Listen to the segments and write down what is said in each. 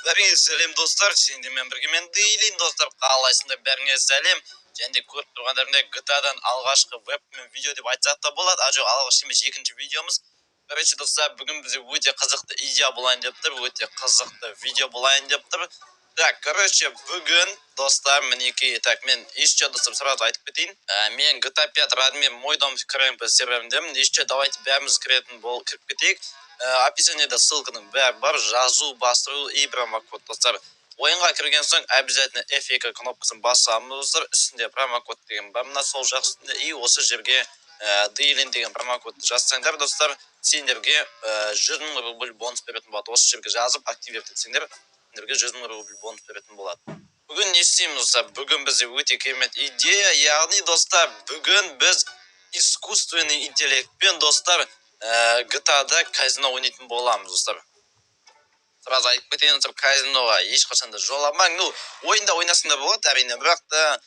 Бәріңе сәлем, достар! Сендермен бірге мен, Дейлин. Достар, қалайсыңдар? Бәріңе сәлем! Және де көріп тұрғандарыңдай, GTA-дан алғашқы веб видео деп айтсақ та болады. А, жоқ, алғашқы емес, екінші видеомыз. Короче, достар, бүгін бізде өте қызықты идея болайын деп тұр, өте қызықты видео болайын деп тұр. Так, короче, бүгін, достар, мінекей, так, мен еще, достар, сразу айтып кетейін. Мен GTA 5 Радмир Мой дом КРМП серверіндемін. Еще давайте бәріміз кіретін бол, кіріп кетейік. Описаниеда ссылканың бәрі бар, жазу, бастыру и промокод, достар. Ойынға кірген соң обязательно F2 кнопкасын басамыз, достар. Үстінде промокод деген бар, мына сол жақ үстінде. И осы жерге Дейлин деген промокодты жазсаңдар, достар, сендерге 100 000 рубль бонус беретін болады. Осы жерге жазып, активировать етсеңдер, сендерге 100 000 рубль бонус беретін болады. Бүгін не істейміз, достар? Бүгін бізде өте керемет идея, яғни, достар, бүгін біз искусственный интеллектпен, достар, GTA-да казино ойнайтын боламыз, достар. Сразу айтып кетейін, достар, казиноға ешқашан да жоламаң. Ну, ойында ойнасаңдар болады, әрине, бірақ та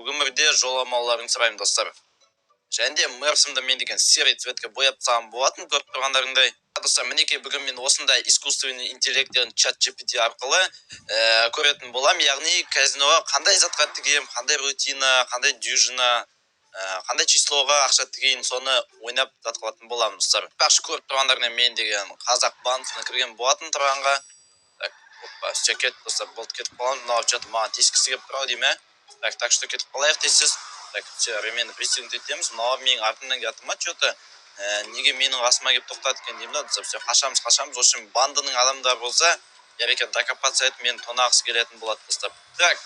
өмірде жоламауларыңды сұраймын, достар. Және де мерсімді мен деген серый цветке бояп тастаған болатын, көріп тұрғандарыңдай. Достар, мінекей, бүгін мен осындай искусственный интеллекттен, чат GPT арқылы көретін боламын, яғни казиноға қандай затқа тігемін, қандай рутина, қандай дюжина, қандай числоға ақша тігейін, соны ойнап зат қылатын боламын, достар. Айтпақшы, көріп тұрғандарыңдай, мен деген қазақ банкіне кірген болатын тұрғанға. Так, опа, все, кетті, достар, болды, кетіп қаламыз. Мынау че то маған тиіскісі келіп тұр ау деймін, ә. Так, так что кетіп қалайық тез. Так, все, ремені пристегнуть етеміз. Мынау менің артымнан келе жатыр ма че то неге менің қасыма келіп тоқтады екен деймін да, достар. Все, қашамыз, қашамыз. В общем, бандының адамдары болса, яреке докопаться етіп, мені тонағысы келетін болады, достар. Так,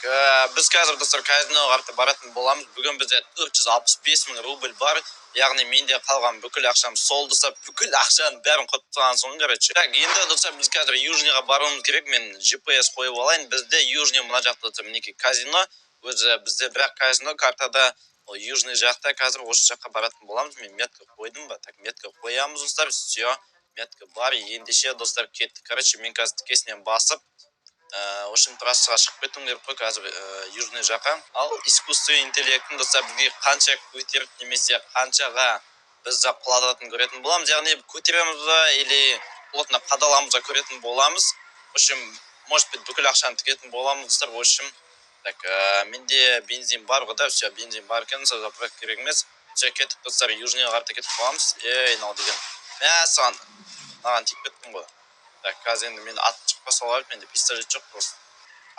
біз қазір, достар, казиноға қарата баратын боламыз. Бүгін бізде 465 000 рубль бар, яғни менде қалған бүкіл ақшам сол, достар. Бүкіл ақшаның бәрін құртып тастаған соң, короче. Так, енді, достар, біз қазір Южныйға баруымыз керек. Мен GPS қойып алайын. Бізде Южный мына жақта, достар, мінекей, казино өзі бізде, бірақ казино картада ол Южный жақта. Қазір осы жаққа баратын боламыз. Мен метка қойдым ба? Так, метка қоямыз, достар. Все, метка бар. Ендеше, достар, кеттік. Короче, мен қазір тікесінен басып, в общем, трассаға шығып кетуім керек қой қазір Южный жаққа. Ал искусственный интеллекттің, достар, бізге қанша көтеріп немесе қаншаға бізді құлататынын көретін боламыз, яғни көтереміз ба или плотно қадаламыз ба, көретін боламыз. В общем, может быть, бүкіл ақшаны тігетін боламыз, достар. В общем, так, менде бензин бар ғой да? Все, бензин бар екен, заправка керек емес. Все, кеттік, достар, Южныйға қарата кетіп қаламыз. Ей, мынау деген, мә саған, мынаған тиіп кеттім ғой. Так, қазір енді мені атып шықпаса салып, менде пистолет жоқ просто.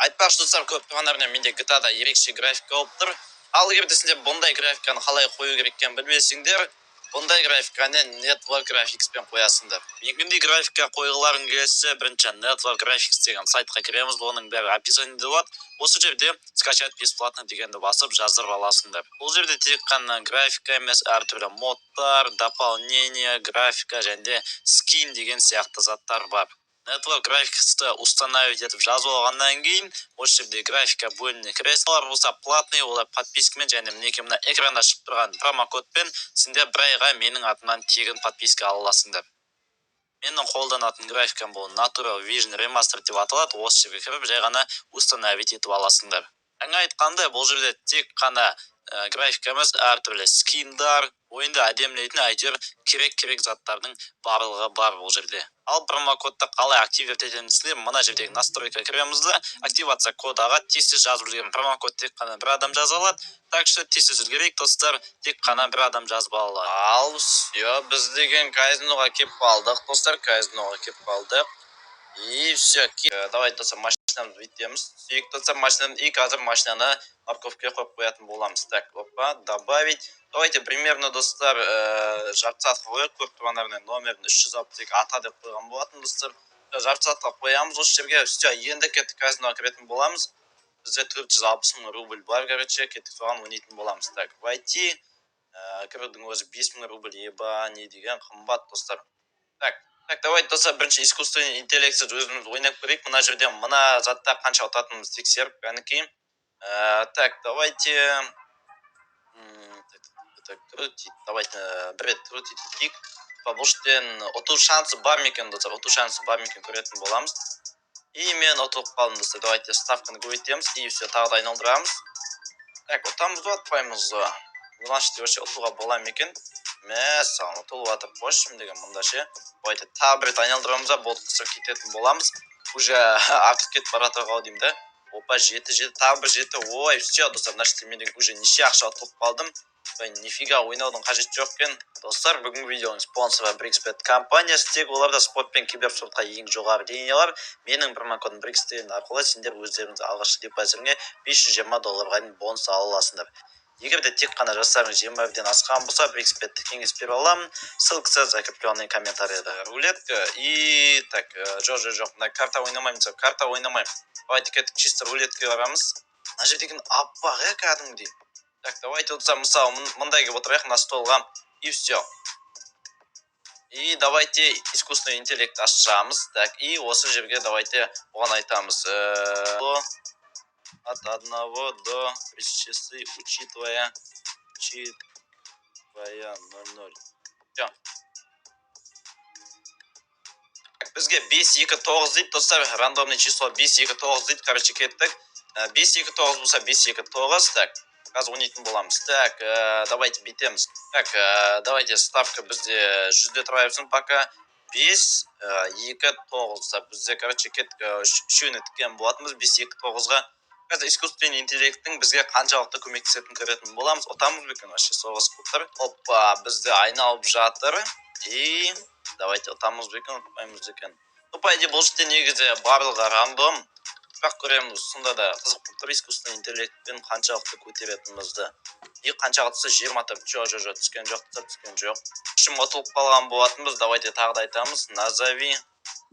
Айтпақшы, достар, көріп тұрғандарыңдай, менде GTA-да ерекше графика болып тұр. Ал егер де сендер бұндай графиканы қалай қою керек екенін білмесеңдер, бұндай графиканы Network Graphics пен қоясыңдар. Екіндей графика қойғыларың келсе, бірінші Network Graphics деген сайтқа кіреміз. Оның бәрі описаниеде болады. Осы жерде «Скачать бесплатно» дегенді басып, жаздырып аласыңдар. Бұл жерде тек қана графика емес, әртүрлі модтар, дополнение, графика және де скин деген сияқты заттар бар. Network Graphics'ты установить етіп, жазып алғаннан кейін осы жерде графика бөліміне кіресің. Олар болса платный, олар подпискамен. Және мінекей, мына экранда шығып тұрған промокодпен сендер бір айға менің атымнан тегін подписка ала аласыңдар. Менің қолданатын графикам бұл Natural Vision Remaster деп аталады. Осы жерге кіріп, жай ғана установить етіп аласыңдар. Жаңа айтқандай, бұл жерде тек қана графика емес, әртүрлі скиндар, ойынды әдемілейтін әйтеуір керек керек заттардың барлығы бар бұл жерде. Ал промокодты қалай активировать етеміз десеңдер, мына жердегі настройка кіреміз да, активация кодаға тез тез жазып үлгеремін. Промокод тек қана бір адам жаза алады, так что тез тез үлгерейік, достар. Тек қана бір адам жазып ала алады. Ал все, біз деген казиноға келіп қалдық, достар, казиноға келіп қалдық. И все, давайте, достар, машинамызды бүйтеміз. Сүйікті, достар, машинаны и қазір машинаны парковкаға қойып қоятын боламыз. Так, опа, добавить. Давайте примерно, достар, жарты сағатқа қояйық. Көріп тұрғандарыңдай, номерін 362 ата деп қойған болатын, достар. Жарты сағатқа қоямыз осы жерге. Все, енді кеттік, казиноға кіретін боламыз. Бізде 460 000 рубль бар. Короче, кеттік, соған ойнайтын боламыз. Так, войти. Кірудің өзі 5000 рубль, еба, не деген қымбат, достар. Так, так, давайте, достар, бірінші искусственный интеллектсіз өзіміз ойнап көрейік. Мына жерде мына затта қанша ұтатынымызды тексеріп, кәнекей. Так, давайте. Так, так, так, крутить. Давайте бір рет крутить етейік. Бұл жерден ұту шансы бар ма екен, достар? Ұту шансы бар ма екен, көретін боламыз. И мен ұтылып қалдым, достар. Давайте ставканы көбейтеміз. И все, тағы да айналдырамыз. Так, ұтамыз ба, ұтпаймыз ба? Значит, вообще ұтуға бола ма екен? Мәссаған, ұтылып жатыр. Қойшы деген мында ше. Давайте тағы бір рет айналдырамыз да, болды, достар, кететін боламыз. Уже артық кетіп бара жатыр ау деймін да. Опа, жеті, жеті, тағы бір жеті. Ой, все, достар, мына жерде мен уже неше ақша ұтылып қалдым. Ой, нифига, ойнаудың қажеті жоқ екен. Достар, бүгінгі видеоның спонсоры Бриксбет компаниясы. Тек оларда спорт пен киберспортқа ең жоғары линиялар. Менің промокодым Брикс деген арқылы сендер өздеріңіз алғашқы депозитіңе 520 долларға дейін бонус ала аласыңдар. Егер де тек қана жастарыңыз 21-ден асқан болса, Бриксбетті кеңес бере аламын. Ссылкасы закрепленный комментарийда. Рулетка и так, жоқ, жоқ, жоқ, мына карта ойнамаймын, карта ойнамаймын. Давайте, кеттік, чисто рулеткаға барамыз. Мына жер деген аппақ, иә, кәдімгідей. Так, давайте, достар, мысалы, мындай келіп отырайық мына столға, и все. И давайте искусственный интеллект ашамыз. Так, и осы жерге давайте оған айтамыз: от 1 до 36, учитывая 00. Все. Так, бізге 5 2 9 дейді, достар, рандомный число 5 2 9 дейді. Короче, кеттік. 5 2 9 болса, 5 2 9. Так, қазір ойнайтын боламыз. Так, давайте бүйтеміз. Так, давайте ставка бізде 100-де тұра берсін пока. 5 2 9 бізде. Короче, кеттік, үшеуіне тіккен болатынбыз 5 2 9-ға. Қазір искусственный интеллекттің бізге қаншалықты көмектесетінін көретін боламыз. Ұтамыз ба екен вообще? Соғыс болып тұр. Опа, бізде айналып жатыр. И давайте, ұтамыз ба екен, ұтпаймыз ба екен? Ну, по идее, бұл жерде негізі барлығы рандом, бірақ көреміз. Сонда да қызық болып тұр, искусственный интеллектпен қаншалықты көтеретінімізді. И қаншаға түсті? 24. Жоқ, жоқ, жоқ, түскен жоқ, түскен жоқ. Общем, ұтылып қалған болатынбыз. Давайте тағы да айтамыз: назови.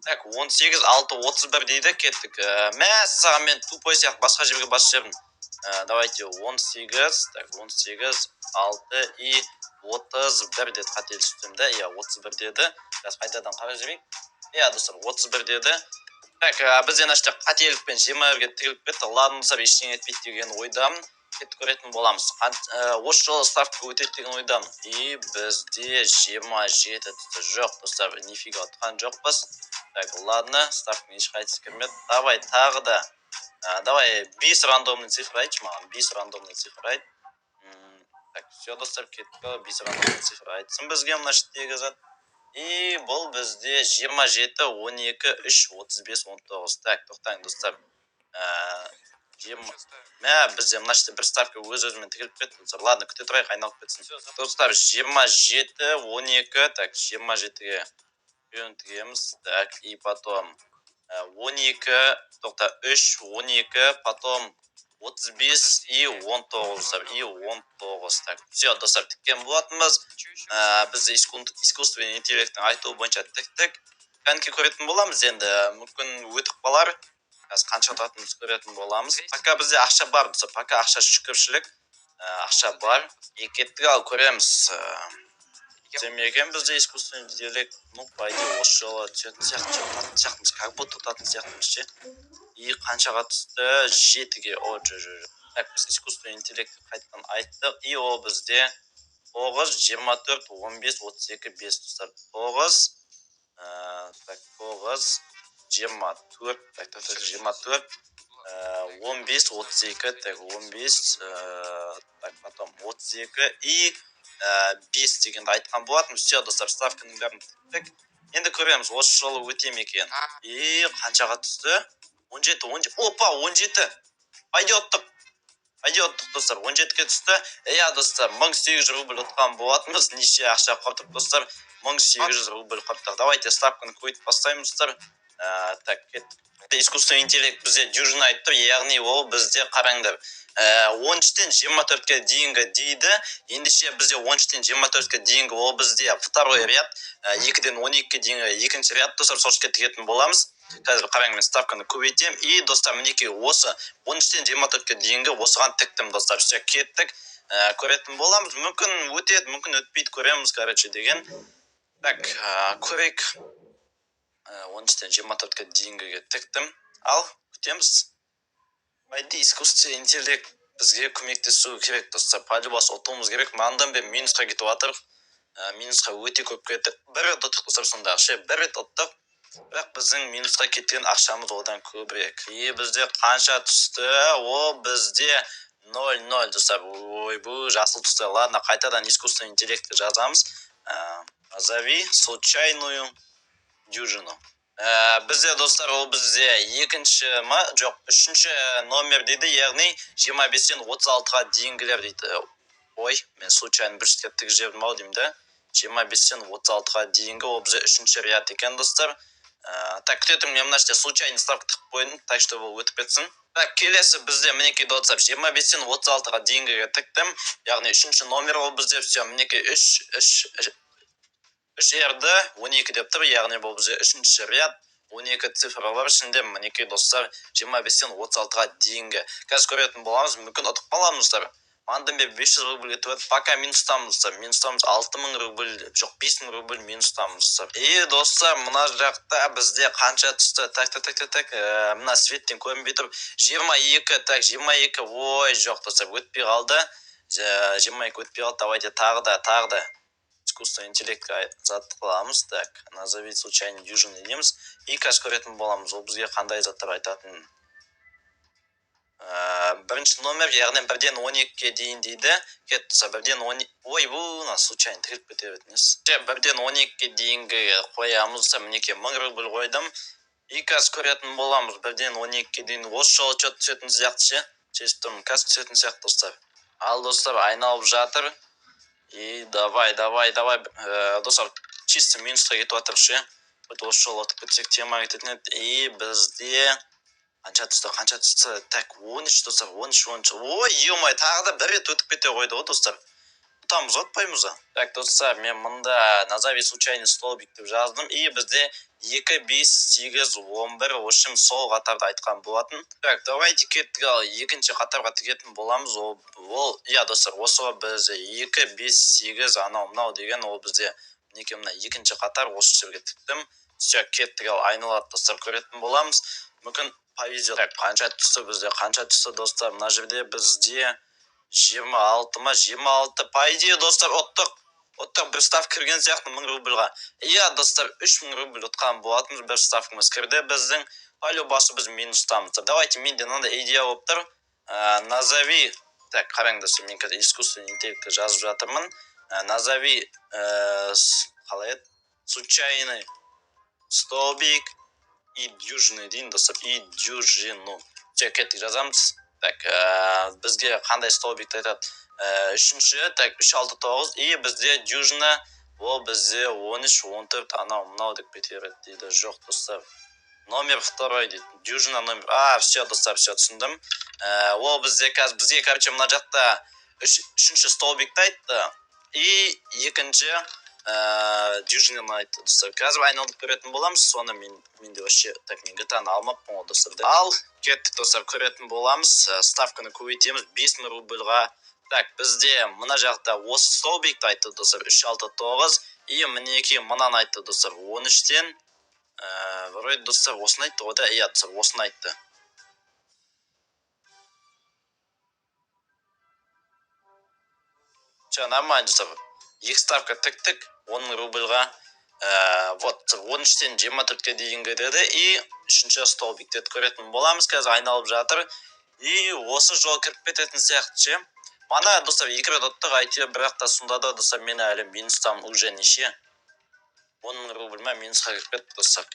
Так, 18 6 31 дейді. Кеттік. Мәссаған, мен тупой сияқты басқа жерге басып жібердім. Давайте 18, так, 18 6 и 31 деді, қателеспесем да. Иә, 31 деді. Қазір қайтадан қарап жіберейік. Иә, достар, 31 деді. Так, бізде мына жерде қателікпен 21-ге тігіліп кетті. Ладно, достар, ештеңе етпейді деген ойдамын. Кетіп көретін боламыз. Осы жолы ставка өтеді деген ойдамын. И бізде 27 түсті. Жоқ, достар, нифига, ұтқан жоқпыз. Так, ладно, ставканың ешқайсысы кірмеді. Давай тағы да, давай бес рандомный цифр айтшы маған, бес рандомный цифр айт. Так, все, достар, кеттік. Бес рандомный цифр айтсын бізге мына жердегі зат. И бұл бізде 27, 12, 3, 35, 19. Так, тоқтаңыз, достар. Мә, бізде мына жерде бір ставка өз өзімен тігіліп кетті, достар. Ладно, күте тұрайық, айналып кетсін. Достар, 27, 12. Так, 27-ге біреуін тігеміз. Так, и потом 12, тоқта, 3, 12, потом 35 и 19, достар, и 19. Так, все, достар, тіккен болатынбыз. Біз искусственный интеллекттің айтуы бойынша тіктік. Кәнекей, көретін боламыз енді, мүмкін, өтіп қалар. Қазір қанша ұтатынымызды көретін боламыз. Пока бізде ақша бар, достар, пока ақша, шүкіршілік, ақша бар. И кеттік, ал, көреміз. Түсе ме екен бізде искусственный интеллект? Ну, по идее, осы жолы түсетін сияқты, ұтатын сияқтымыз, как будто ұтатын сияқтымыз ше. И қаншаға түсті? Жетіге. О, жо, жо, жо. Так, біз искусственный интеллект қайтадан айттық, и ол бізде 9, 24, 15, 32, 5. Достар, 9, так, 9, 24, так, так, так, 24, 15, 32, так, 15, так, потом 32 и 5 дегенді айтқан болатын. Все, достар, ставканың бәрін тіктік. Енді көреміз, осы жолы өте ме екен. И қаншаға түсті? 17, 17. Опа, 17. По идее, ұттық, по идее, ұттық, достар, 17-ге түсті. Иә, достар, 1800 рубль ұтқан болатынбыз. Неше ақша құрттық, достар? 1800 рубль құрттық. Давайте ставканы көбейтіп бастаймыз, достар. Так, кеттік. Искусственный интеллект бізде дюжина айтып тұр, яғни ол бізде, қараңдар, 13-тен 24-ке дейінгі дейді. Ендеше бізде 13-тен 24-ке дейінгі, ол бізде второй ряд, 2-ден 12-ге дейінгі екінші ряд, достар, сол жерге тігетін боламыз. Қазір қараңыз, мен ставканы көбейтемін. И, достар, мінекей, осы 13-тен 24-ке дейінгі, осыған тіктім, достар. Все, кеттік. Көретін боламыз, мүмкін, өтеді, мүмкін, өтпейді, көреміз, короче деген. Так, көрейік. 13-тен 24-ке дейінгіге тіктім. Ал, күтеміз. По идее, искусственный интеллект бізге көмектесу керек, достар. По-любому ұтуымыз керек. Манадан бері минусқа кетіп жатыр. Минусқа өте көп кеттік. Бір рет ұттық, достар, сонда ше, бір рет ұттық, бірақ біздің минусқа кеткен ақшамыз одан көбірек. И бізде қанша түсті? Ол бізде ноль ноль, достар. Ойбу, жасыл түсті. Ладно, қайтадан искусственный интеллектті жазамыз. Назови случайную дюжину. Бізде, достар, ол бізде екінші ма, жоқ, үшінші номер дейді, яғни 25-тен 36-ға дейінгілер дейді. Ой, мен случайно бір жерге тігіп жібердім ау деймін да. 25-тен 36-ға дейінгі ол бізде үшінші ряд екен, достар. Так, күте тұрыңдар, мен мына жерде случайно ставка тығып қойдым, так что бұл өтіп кетсін. Так, келесі бізде мінекей, достар, 25-тен 36-ға дейінгіге тіктім, яғни үшінші номер ол бізде. Все, мінекей, үш үш үш рд 12 деп тұр, яғни бұл бізде үшінші ряд, 12 цифра бар ішінде. Мінекей, достар, 25-тен 36-ға дейінгі. Қазір көретін боламыз, мүмкін ұтып қаламыз, достар. Мындан бері 500 рубльге тұрады, пока минустамыз, достар, минустамыз 6000 рубль, жоқ, 5000 рубль минустамыз, достар. И, достар, мына жақта бізде қанша түсті? Так, так, так, так, так, мына светтен көрінбей тұр. 22, так, 22. Ой, жоқ, достар, өтпей қалды. 22 өтпей қалды. Давайте тағы да, тағы да искусственный интеллектке зат қыламыз. Так, назови случайно дюжины дейміз. И қазір көретін боламыз, ол бізге қандай заттар айтатынын. Бірінші номер, яғни 1-ден 12-ге дейін дейді. Кетті, достар, бірден он, ой, бұл мына случайно тігіліп кете беретін несі. 1-ден 12-ге дейінгі қоямыз, достар. Мінекей, 1000 рубль қойдым. И қазір көретін боламыз, 1-ден 12-ге дейін осы жолы че түсетін сияқты ше, сезіп тұрмын, қазір түсетін сияқты, достар. Ал, достар, айналып жатыр. И давай, давай, давай, достар, чисто минусқа кетіп жатыр ше. Вот осы жолы ұтып кетсек, тема кететін еді. И бізде қанша түсті, қанша түсті? Так, 13, достар, 13, 13. Ой, ё, тағы да бір рет өтіп кете қойды ғой, достар. Ұтамыз ба, ұтпаймыз ба? Так, достар, мен мында назови случайный столбик деп жаздым. И бізде 2, 5, 8, 11, в общем, сол қатарды айтқан болатын. Так, давайте кеттік, ал екінші қатарға тігетін боламыз. Ол, иә, достар, осы біз 2, 5, 8, анау мынау деген, ол бізде мінекей мына екінші қатар, осы жерге тіктім. Все, кеттік, ал айналады, достар, көретін боламыз. Мүмкін, повезет. Так, қанша түсті бізде, қанша түсті, достар? Мына жерде бізде 26 ма? 26. По идее, достар, ұттық. Ұттық, бір ставка кірген сияқты 1000 рубльға. Иә, достар, 3000 рубль ұтқан болатынбыз, бір ставкамыз кірді біздің. По-любасу біз минустамыз. Давайте, менде мынандай идея болып тұр. Назови, так, қараңдар, мен қазір искусственный интеллектке жазып жатырмын. Назови, қалай еді, случайный столбик и дюжины дейін, достар, и дюжину. Все, кеттік, жазамыз. Так, бізге қандай столбикті айтады? Үшінші, так, 3, 6, 9. И бізде дюжина, ол бізде 13, 14, анау мынау деп кете береді дейді. Жоқ, достар, номер второй дейді, дюжина номер. А, все, достар, все, түсіндім. Ол бізде қазір бізге, короче, мына жақта үшінші столбикті айтты и екінші дюжинаны айтты, достар. Қазір айналдырып көретін боламыз соны. Мен менде вообще, так, мен GTA ны алмаппын ғой, достар. Ал кеттік, достар, көретін боламыз. Ставканы көбейтеміз 5000 рубльға. Так, бізде мына жақта осы столбикті айтты, достар, 3, 6, 9. И мінекей мынаны айтты, достар, 13-тен, вроде, достар, осыны айтты ғой да. Иә, достар, осыны айтты. Все нормально, достар, екі ставка тіктік 10 000 рубльға. Вот 13-тен 24-ке дейінгі деді и үшінші столбикті көретін боламыз. Қазір айналып жатыр. И осы жолы кіріп кететін сияқты ше. Мана, достар, екі рет ұттық әйтеуір, бірақ та сонда да, достар, мен әлі минустамын. Уже неше, 10 000 рубль ма, минусқа кіріп кетті, достар.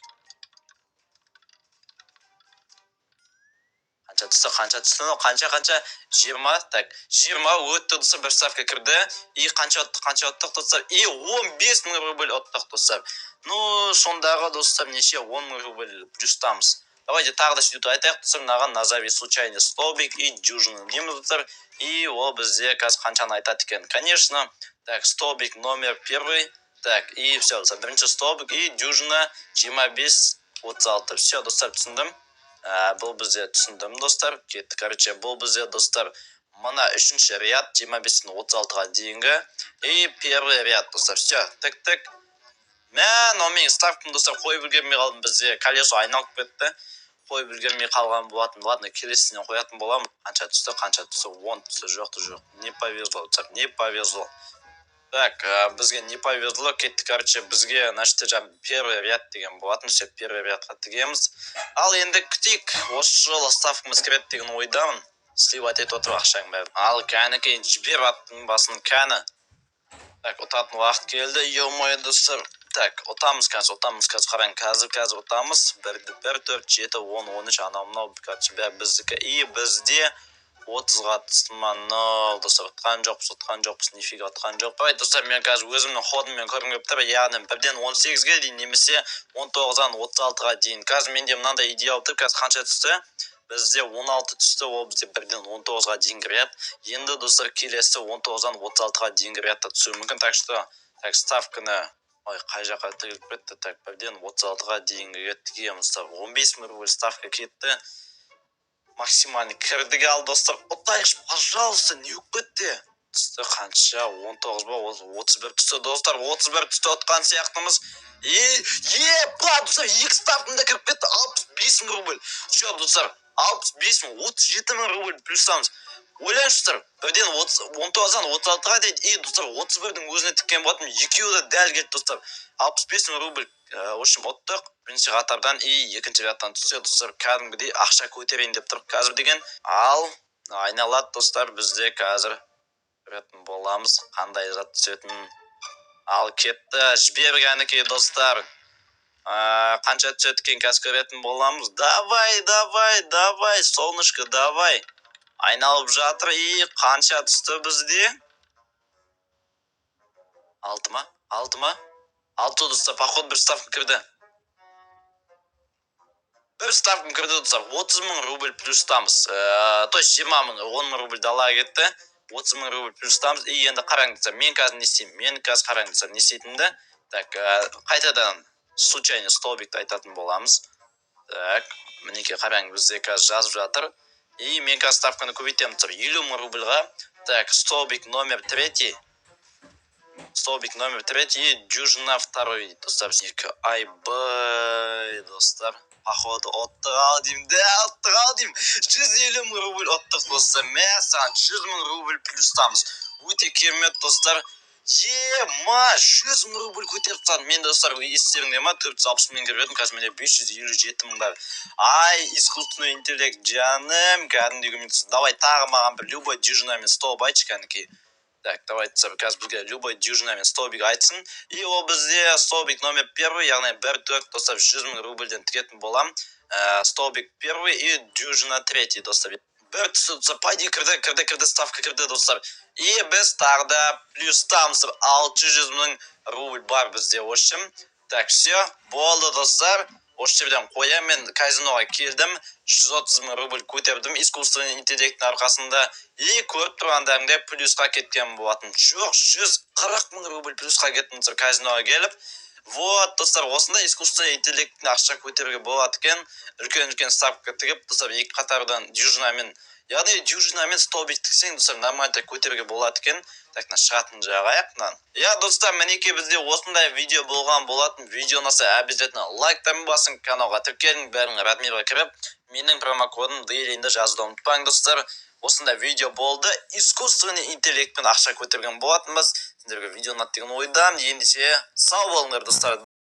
Қанша түсті, қанша түсті мынау? Қанша, қанша? 20. Так, 20 өтті, достар, бір ставка кірді. И қанша ұттық, қанша ұттық, достар? И 15 000 рубль ұттық, достар. Ну, сондағы, достар, неше, 10 000 рубль плюстамыз. Давайте тағы да сөйтіп айтайық, достар, мынаған назови случайный столбик и дюжину дейміз, достар. И ол бізде қазір қаншаны айтады екен? Конечно. Так, столбик номер первый. Так, и все, достар, бірінші столбик и дюжина 25, 36. Все, достар, түсіндім. Бұл бізде, түсіндім, достар. Кетті, короче, бұл бізде, достар, мына үшінші ряд, 25-тен 36-ға дейінгі и первый ряд, достар. Все, тік, тік. Мә, мынау менің ставкам, достар, қойып үлгермей қалдым. Бізде колесо айналып кетті, қойып үлгермей қалған болатын. Ладно, келесісінен қоятын боламын. Қанша түсті, қанша түсті? 10 түсті. Жоқ, жоқ, не повезло, достар, не повезло. Так, бізге не повезло. Кеттік, короче, бізге мына жерде жаңа первый ряд деген болатын. Все, первый рядқа тігеміз. Ал енді күтейік, осы жолы ставкамыз кіреді деген ойдамын. Сливать етіп отыр ақшаның бәрін. Ал кәнекей, жібер аттың басын, кәні. Так, ұтатын уақыт келді. Ё-моё, достар. Так, ұтамыз қазір, ұтамыз қазір, қараң, қазір ұтамыз. Бір, бір, төрт, жеті, 10, 13, анау мынау, короче, бәрі біздікі. И бізде 30-ға түсті ма? Нол, достар, ұтқан жоқпыз, ұтқан жоқпыз, нифига ұтқан жоқ. Давай, достар, мен қазір өзімнің ходыммен көргім келіп тұр, яғни 1-ден 18-ге дейін немесе 19-дан 36-ға дейін. Қазір менде мынандай идея болып тұр. Қазір қанша түсті? Бізде 16 түсті, ол бізде 1-ден 19-ға дейінгі ряд. Енді, достар, келесі 19-дан 36-ға дейінгі рядта түсуі мүмкін. Так что, так, ставканы, ой, қай жаққа тігіліп кетті? Так, 1-ден 36-ға дейінгіге тігеміз. Достар, 15 000 рубль ставка кетті, максимальный кірдік. Ал, достар, ұтайықшы, пожалуйста. Не болып кетті? Түсті қанша? 19 ба? 31 түсті, достар, 31 түсті, ұтқан сияқтымыз. Е, еба, достар, екі ставкам да кіріп кетті, 65 000 рубль. Все, достар, 65 000, 37 000 рубль плюстамыз. Ойлаңызшы, бірден 19-дан 36-ға дейін. И, достар, 31-дің өзіне тіккен болатынмын, екеуі де дәл келді, достар, 65 000 рубль. В общем, ұттық бірінші қатардан. И екінші рядтан түссе, достар, кәдімгідей ақша көтерейін деп тұр қазір деген. Ал айналады, достар, бізде қазір көретін боламыз қандай зат түсетінін. Ал, кетті, жібер, кәнекей, достар. Қанша түседі екен, қазір көретін боламыз. Давай, давай, давай, солнышко, давай. Айналып жатыр. И қанша түсті бізде? Алты ма? Алты ма? Алты, достар, походу, бір ставка кірді, бір ставкам кірді, достар. 30 000 рубль плюстамыз. То есть 20 000, 10 000 рубль далаға кетті, 30 000 рубль плюстамыз. И енді қараңыздар, мен қазір не істеймін? Мен қазір, қараңыздар, не істейтінімді. Так, қайтадан случайный столбикті айтатын боламыз. Так, мінекей, қараңыз, бізде қазір жазып жатыр. И мен қазір ставканы көбейтемін, достар, 50 000 рубльға. Так, столбик номер третий, столбик номер третий и дюжина второй дейді, достар. Екі, айбай, достар, походу ұттық ау деймін да, ұттық ау деймін. 150 000 рубль ұттық, достар, мәссаған, 100 000 рубль плюстамыз. Өте керемет, достар. Ема, 100 000 рубль көтеріп тастадым мен, достар. Естеріңде ма, 460 мың кіріп едім, қазір менде 557 мың бар. Ай, искусственный интеллект, жаным, кәдімгідей көмектесті. Давай, тағы маған бір любой дюжинамен столб айтшы, кәнекей. Так, давай, достар, қазір бізге любой дюжинамен столбик айтсын. И ол бізде столбик номер первый, яғни бір, төрт, достар, 100 000 рубльден тігетін боламын. Столбик первый и дюжина третий, достар. Бір түсті, достар, по идее, кірді, кірді, кірді, ставка кірді, достар. И біз тағы да плюстамыз, 600 000 рубль бар бізде, в общем. Так, все, болды, достар. Осы жерден қоямын. Мен казиноға келдім, 130 000 рубль көтердім искусственный интеллекттің арқасында. И көріп тұрғандарыңдай, плюсқа кеткен болатын. Жоқ, 140 000 рубль плюсқа кеттім, достар, казиноға келіп. Вот, достар, осындай искусственный интеллекттен ақша көтеруге болады екен, үлкен үлкен ставка тігіп, достар, екі қатардан дюжинамен, яғни дюжинамен столбик тіксең, достар, нормально көтеруге болады екен. Так, мына шығатын жағайық мынаны. Иә, достар, мінекей, бізде осындай видео болған болатын. Видео ұнаса, обязательно лайктарын басың, каналға тіркелің, бәрің Радмирға кіріп, менің промокодым Дейлинді жазуды ұмытпаң, достар. Осындай видео болды, искусственный интеллектпен ақша көтерген болатынбыз. Сендерге видео ұнады деген ойдамын. Ендеше, сау болыңдар, достар.